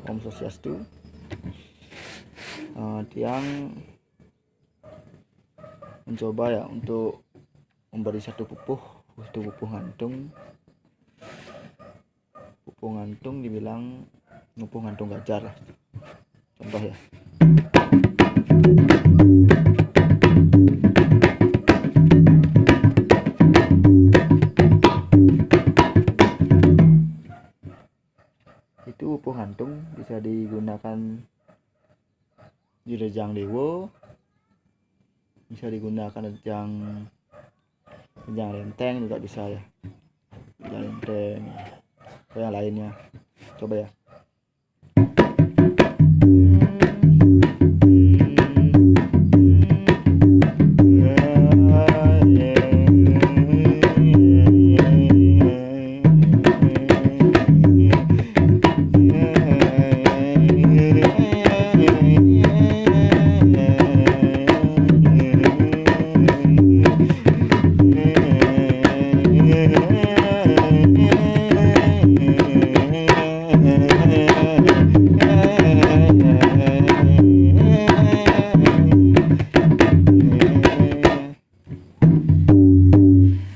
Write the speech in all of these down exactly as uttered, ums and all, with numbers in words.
Om Swastiastu. Eh, tiang mencoba ya untuk memberi satu pupuh, satu pupuh ngantung. Pupuh ngantung dibilang pupuh ngantung gajar lah. Contoh ya. Itu pupuh ngantung bisa digunakan di rejang dewa, bisa digunakan rejang, rejang renteng juga bisa ya. Rejang renteng atau yang lainnya. Coba ya.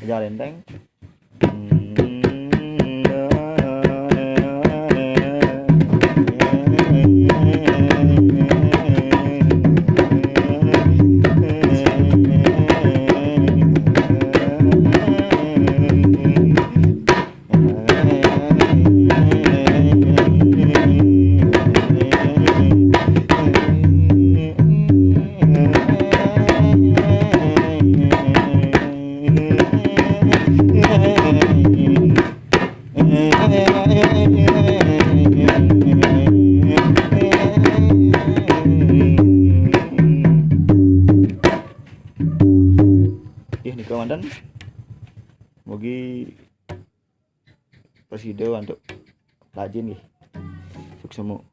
Rejang renteng. Ih, nika manten. Mugi prasida antuk rajin nggih. Suksma.